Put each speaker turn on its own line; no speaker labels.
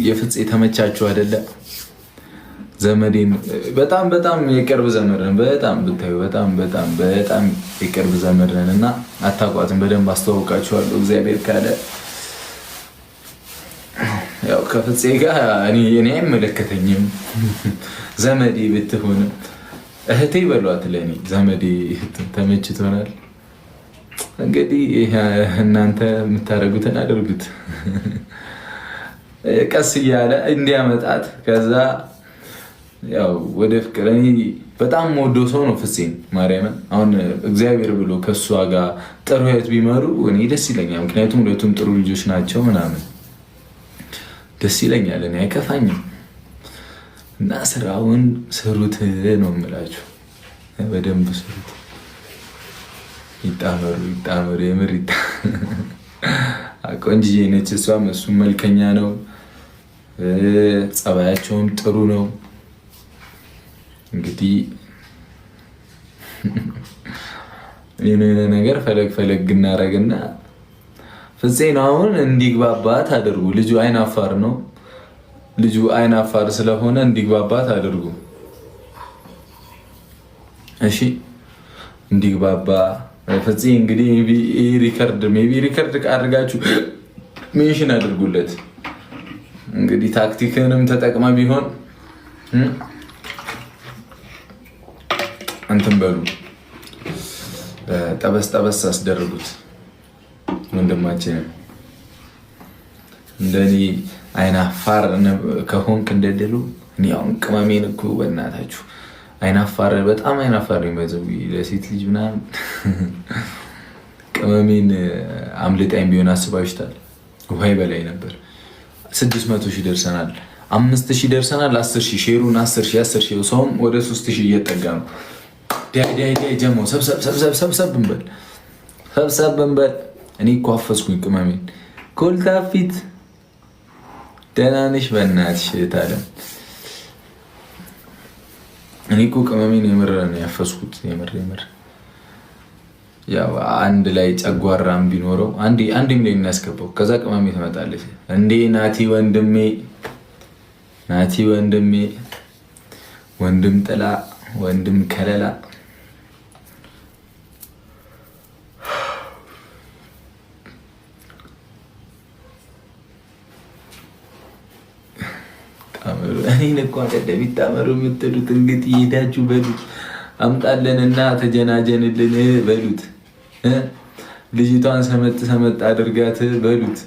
የፍፄ ተመቻችሁ አይደለ? ዘመዴን በጣም በጣም የቅርብ ዘመድ ነን። በጣም ብታዩ በጣም በጣም በጣም የቅርብ ዘመድ ነን እና አታውቋትም። በደንብ አስተዋውቃችኋለሁ እግዚአብሔር ካለ። ያው ከፍፄ ጋር እኔ አይመለከተኝም። ዘመዴ ብትሆንም እህቴ በሏት፣ ለእኔ ዘመዴ ተመችቶናል። እንግዲህ እናንተ የምታደርጉትን አድርጉት። ቀስ እያለ እንዲያመጣት ከዛ ያው ወደ ፍቅር እኔ በጣም የምወደው ሰው ነው ፍፄን ማርያምን። አሁን እግዚአብሔር ብሎ ከእሷ ጋር ጥሩ ህይወት ቢመሩ እኔ ደስ ይለኛል። ምክንያቱም ሁለቱም ጥሩ ልጆች ናቸው ምናምን ደስ ይለኛል። እኔ አይከፋኝም። እና ስራውን ስሩት ነው የምላችሁ፣ በደንብ ስሩት። ይጣመሩ ይጣመሩ፣ የምር ቆንጅዬ ነች እሷም፣ እሱም መልከኛ ነው፣ ጸባያቸውም ጥሩ ነው። እንግዲህ የሆነ ነገር ፈለግ ፈለግ እናደርግና ፍፄ ነው አሁን እንዲግባባት አድርጉ። ልጁ አይናፋር ነው። ልጁ አይናፋር ስለሆነ እንዲግባባት አድርጉ። እሺ እንዲግባባ ፍፄ እንግዲህ record maybe record አድርጋችሁ mention አድርጉለት። እንግዲህ ታክቲክንም ተጠቅመ ቢሆን እንትን በሉ ጠበስ ጠበስ አስደርጉት ወንድማችንን። እንደኔ አይናፋር ከሆንክ እንደድሉ እኔ አሁን ቅመሜን እኮ በእናታችሁ አይናፋር በጣም አይናፋር ነው የሚበዛው ለሴት ልጅ ምናምን ቅመሜን አምልጣኝ ቢሆን አስባችሁታል? ውሃ በላይ ነበር። 600,000 ደርሰናል። 5,000 ደርሰናል። 10,000 share ኡን 10,000 10,000 ሰውም ወደ 3,000 እየጠጋ ነው። ዳይ ዳይ ዳይ ጀሞ ሰብሰብ ሰብሰብ ሰብሰብ እንበል ሰብሰብ እንበል። እኔ እኮ አፈስኩኝ ቅመሜን። ኮልታፊት ደህና ነሽ? በእናትሽ እህት። እኔ እኮ ቅመሜን የምር ነው ያፈስኩት። የምር የምር ያው አንድ ላይ ጨጓራም ቢኖረው አንድ 1 ሚሊዮን እናስገባው። ከዛ ቅመሜ ትመጣለች። እንዴ ናቲ ወንድሜ፣ ናቲ ወንድሜ፣ ወንድም ጥላ፣ ወንድም ከለላ እኔን እኮ አይደለም ይጣመሩ የምትሉት። እንግዲህ ሄዳችሁ በሉት አምጣለንና ተጀናጀንልን በሉት። ልጅቷን ሰመጥ ሰመጥ አድርጋት በሉት።